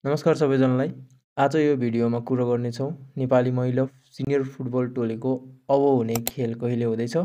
नमस्कार सबैजनालाई। आज यो भिडियोमा कुरा गर्नेछौँ नेपाली महिला सिनियर फुटबल टोलीको अब हुने खेल कहिले हुँदैछ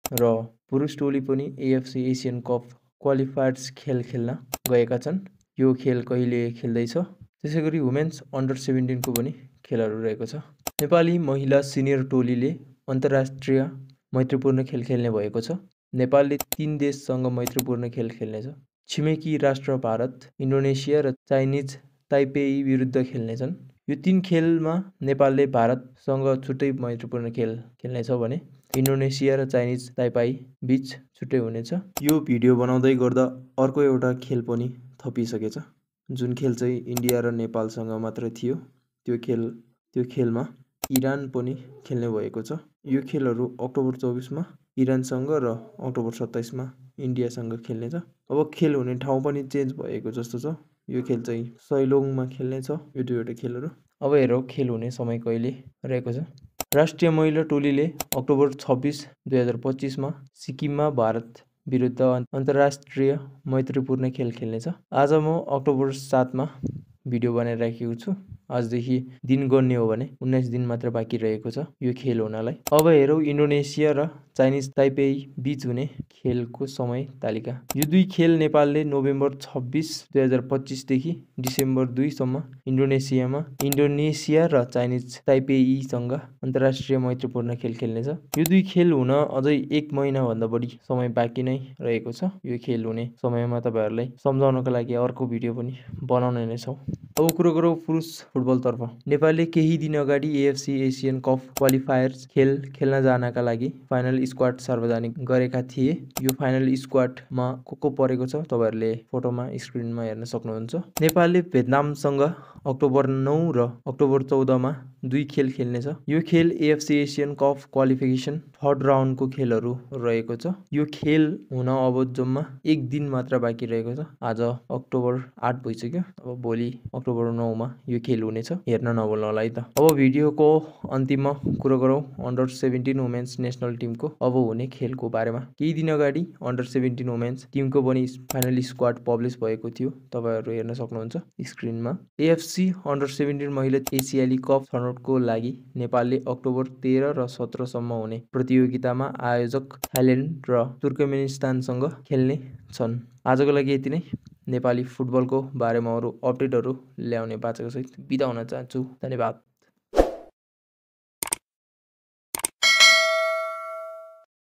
र पुरुष टोली पनि एएफसी एसियन कप क्वालिफायर्स खेल खेल्न गएका छन्। यो खेल कहिले खेल्दैछ, त्यसैगरी वुमेन्स अन्डर 17 को पनि खेलहरू रहेको छ। नेपाली महिला सिनियर टोलीले अन्तर्राष्ट्रिय मैत्रीपूर्ण खेल खेल्ने भएको छ। नेपालले 3 देशसँग मैत्रीपूर्ण खेल खेल्नेछ। छिमेकी राष्ट्र भारत, इन्डोनेसिया र चाइनिज ताइपेई विरुद्ध खेल्नेछन्। यो 3 खेलमा नेपालले भारतसँग छुट्टै मैत्रीपूर्ण खेल खेल्नेछ भने इन्डोनेसिया र चाइनिज ताइपाई बीच छुट्टै हुनेछ। यो भिडियो बनाउँदै गर्दा अर्को एउटा खेल पनि थपिसकेछ, जुन खेल चाहिँ इन्डिया र नेपालसँग मात्र थियो। त्यो खेलमा इरान पनि खेल्ने भएको छ। यो खेलहरू अक्टोबर 24 मा इरानसँग र अक्टोबर 27 मा इन्डियासँग खेल्नेछ। अब खेल हुने ठाउँ पनि चेन्ज भएको जस्तो छ। यो खेल चाहिँ सैलोङमा खेल्नेछ यो दुईवटा खेलहरू। अब हेरौँ खेल हुने समय कहिले रहेको छ। राष्ट्रिय महिला टोलीले अक्टोबर 26, 2025 मा सिक्किममा भारत विरुद्ध अन्तर्राष्ट्रिय मैत्रीपूर्ण खेल खेल्नेछ। आज म अक्टोबर 7 मा भिडियो बनाइराखेको छु। आजदेखि दिन गन्ने हो भने 19 दिन मात्र बाँकी रहेको छ यो खेल हुनलाई। अब हेरौँ इन्डोनेसिया र चाइनिज ताइपेई बीच हुने खेलको समय तालिका। यो दुई खेल नेपालले नोभेम्बर 26, 2025 देखि डिसेम्बर 2 सम्म इन्डोनेसियामा इन्डोनेसिया र चाइनिज ताइपेईसँग अन्तर्राष्ट्रिय मैत्रीपूर्ण खेल खेल्नेछ। यो दुई खेल हुन अझै 1 महिनाभन्दा बढी समय बाँकी नै रहेको छ। यो खेल हुने समयमा तपाईहरुलाई सम्झाउनका लागि अर्को भिडियो पनि बनाउने नै छौँ। अब कुरो गरौँ पुरुष फुटबलतर्फ। नेपालले केही दिन अगाडि एएफसी एसियन कप क्वालिफायर्स खेल खेल्न जानका लागि फाइनल स्क्वाड सार्वजनिक गरेका थिए। यो फाइनल स्क्वाडमा को परेको छ तपाईहरुले फोटोमा स्क्रिनमा हेर्न सक्नुहुन्छ। नेपालले भियतनामसँग अक्टोबर 9 र अक्टोबर 14 मा 2 खेल खेल्नेछ। यो खेल AFC Asian cup qualification third राउन्डको खेलहरू रहेको छ। यो खेल हुन अब जम्मा 1 दिन मात्र बाँकी रहेको छ। आज अक्टोबर 8 भइसक्यो। अब भोलि अक्टोबर 9 मा यो खेल हुनेछ। हेर्न नभुल्नु होला है त। अब भिडियोको अन्तिममा कुरा गरौँ अन्डर 17 वुमेन्स नेसनल टिमको अब हुने खेलको बारेमा। केही दिन अगाडि अन्डर 17 वुमेन्स टिमको पनि फाइनल स्क्वाड पब्लिस भएको थियो। तपाईहरु हेर्न सक्नुहुन्छ स्क्रिनमा। एएफसी अन्डर 17 महिला एसियाली कप छनौटको लागि नेपालले अक्टोबर 13 र 17 सम्म हुने प्रतियोगितामा आयोजक थाइल्यान्ड र तुर्कमेनिस्तानसँग खेल्ने छन्। आजको लागि यति नै। नेपाली फुटबलको बारेमा अरु अपडेटहरू ल्याउने बाचाको सहित बिदा हुन चाहन्छु। धन्यवाद।